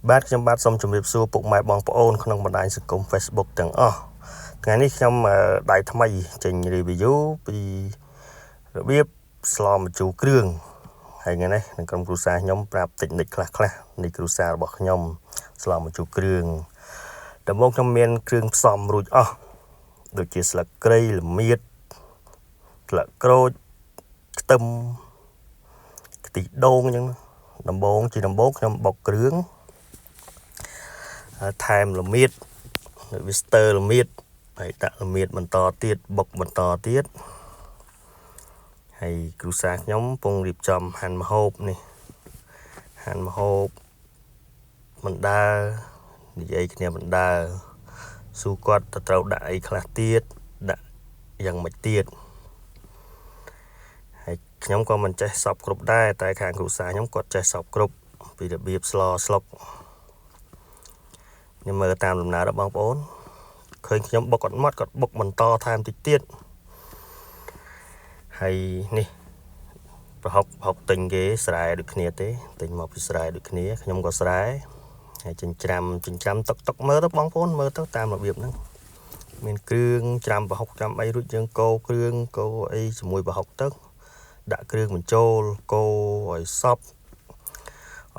បាទខ្ញុំបាទសូមជម្រាបសួរពុកម៉ែបងប្អូនក្នុងបណ្ដាញសង្គម Facebook ទាំងអស់ថ្ងៃនេះខ្ញុំដៃថ្មីចេញ review ពីរបៀបស្លម្ជូរគ្រឿងហើយថ្ងៃនេះនឹងក្រុមគ្រួសារខ្ញុំប្រាប់ technique ខ្លះខ្លះនៃគ្រួសាររបស់ខ្ញុំស្លម្ជូរគ្រឿងដំបូងខ្ញុំមានគ្រឿងផ្សំរួចអស់ដូចជាស្លឹកគ្រៃល្មៀតស្លឹកក្រូចខ្ទឹមខ្ទិះដូងអញ្ចឹងដំបូងជាដំបូងខ្ញុំបុកគ្រឿងថែមល្មៀតវាស្ទើល្មៀតហើយដាក់ល្មៀតបន្តទៀតបុកបន្តទៀតហើយគ្រួសារខ្ញុំកំពុងរៀបចំហាន់ម្ហូបនេះហាន់ម្ហូបបណ្ដើនិយាយគ្នាបណ្ដើសួរគាត់ទៅត្រូវដាក់អីខ្លះទៀតដាក់យ៉ាងម៉េចទៀតហើយខ្ញុំក៏មិនចេះសពគ្រប់ដែរតែខាងគ្រួសារខ្ញុំគាត់ចេះសពគ្រប់ពីរបៀបស្លស្លុកខ្ញុំមើលតាមដំណើររបស់បងប្អូនឃើញខ្ញុំបុកអត់ម៉ត់គាត់បុកបន្តថែមតិចទៀតហើយនេះប្រហុកប្រហុកទិញគេស្រែដូចគ្នាទេទិញមកពីស្រែដូចគ្នាខ្ញុំក៏ស្រែហើយចិញ្ច្រាំចិញ្ច្រាំតុកតុកមើលទៅបងប្អូនមើលទៅតាមរបៀបហ្នឹងមានគ្រឿងច្រាំប្រហុកច្រាំអីរួចយើងកូរគ្រឿងកូរអីជាមួយប្រហុកទៅដាក់គ្រឿងបញ្ចូលកូរឲ្យសព្វ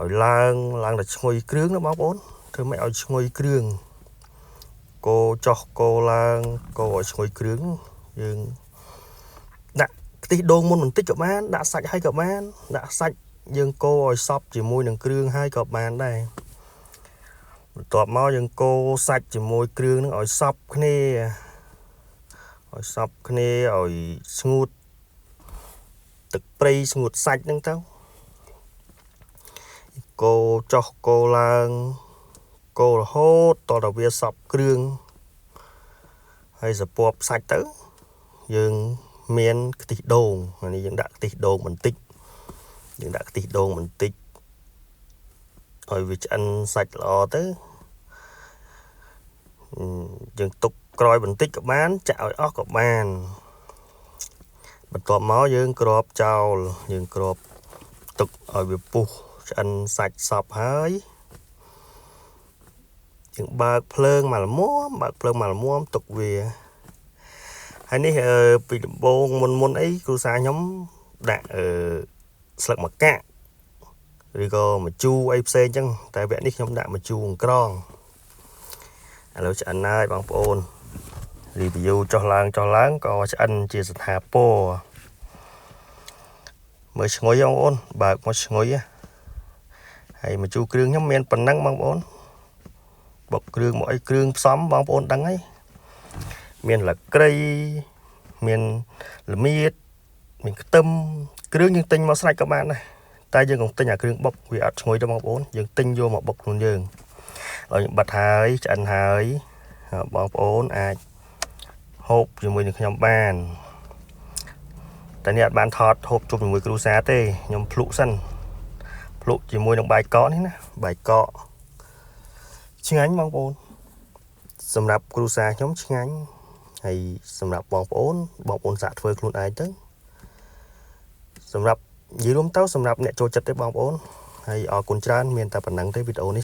ឲ្យឡើងឡើងដល់ឈ្ងុយគ្រឿងណាបងប្អូនធ្វើម៉េចឲ្យឈ្ងុយគ្រឿងកូរចោះកូរឡើងកូរឲ្យឈ្ងុយគ្រឿងយើងដាក់ខ្ទិះដូងមុនបន្តិចក៏បានដាក់សាច់ឲ្យក៏បានដាក់សាច់យើងកូរឲ្យសព្វជាមួយនឹងគ្រឿងហើយក៏បានដែរបន្ទាប់មកយើងកូរសាច់ជាមួយគ្រឿងនឹងឲ្យសព្វគ្នាឲ្យសព្វគ្នាឲ្យស្ងួតទឹកព្រៃស្ងួតសាច់ហ្នឹងទៅកូរចោះកូរឡើងកូររហូតតដល់វាសព្វគ្រឿងហើយសពប់សាច់ទៅយើងមានខ្ទិះដូងនេះយើងដាក់ខ្ទិះដូងបន្តិចយើងដាក់ខ្ទិះដូងបន្តិចឲ្យវាឆ្អិនសាច់ល្អទៅយើងទុកក្រោយបន្តិចក៏បានចាក់ឲ្យអស់ក៏បានបន្ទាប់មកយើងគ្របចោលយើងគ្របទុកឲ្យវាពុះឆ្អិនសាច់សពហើយយើងបើកភ្លើងមកល្មមបើកភ្លើងមកល្មមទុកវាហើយនេះពីដំបូងមុនមុនអីគ្រួសារខ្ញុំដាក់អឺស្លឹកម្កាក់ឬក៏ម្ជូរអីផ្សេងចឹងតែវគ្គនេះខ្ញុំដាក់ម្ជូរអង្ក្រងឥឡូវឆ្អិនហើយបងប្អូន review ចុះឡើងចុះឡើងក៏ឆ្អិនជាស្ថាពរមើលឈ្ងុយបងប្អូនបើកមកឈ្ងុយហើយម្ជូរគ្រឿងខ្ញុំមានប៉ុណ្ណឹងបងប្អូនបុកគ្រឿងមកអីគ្រឿងផ្សំបងប្អូនដឹងហើយមានលក្រៃមានល្មៀតមានខ្ទឹមគ្រឿងយើងទិញមកស្រេចក៏បានដែរតែយើងកុំទិញអាគ្រឿងបុកវាអត់ឈ្ងុយទេបងប្អូនយើងទិញយកមកបុកខ្លួនយើងហើយបិទហើយឆ្អិនហើយបងប្អូនអាចហូបជាមួយនឹងខ្ញុំបានតែនេះអត់បានថតហូបជុំជាមួយគ្រួសារទេខ្ញុំភ្លក់សិនភ្លក់ជាមួយនឹងបាយកកនេះណាបាយកកឆ្ងាញ់បងប្អូនសម្រាប់គ្រួសារខ្ញុំឆ្ងាញ់ហើយសម្រាប់បងប្អូនបងប្អូនសាកធ្វើខ្លួនឯងទៅសម្រាប់និយាយរួមទៅសម្រាប់អ្នកចូលចិត្តទេបងប្អូនហើយអរគុណច្រើនមានតែប៉ុណ្ណឹងទេវីដេអូនេះ។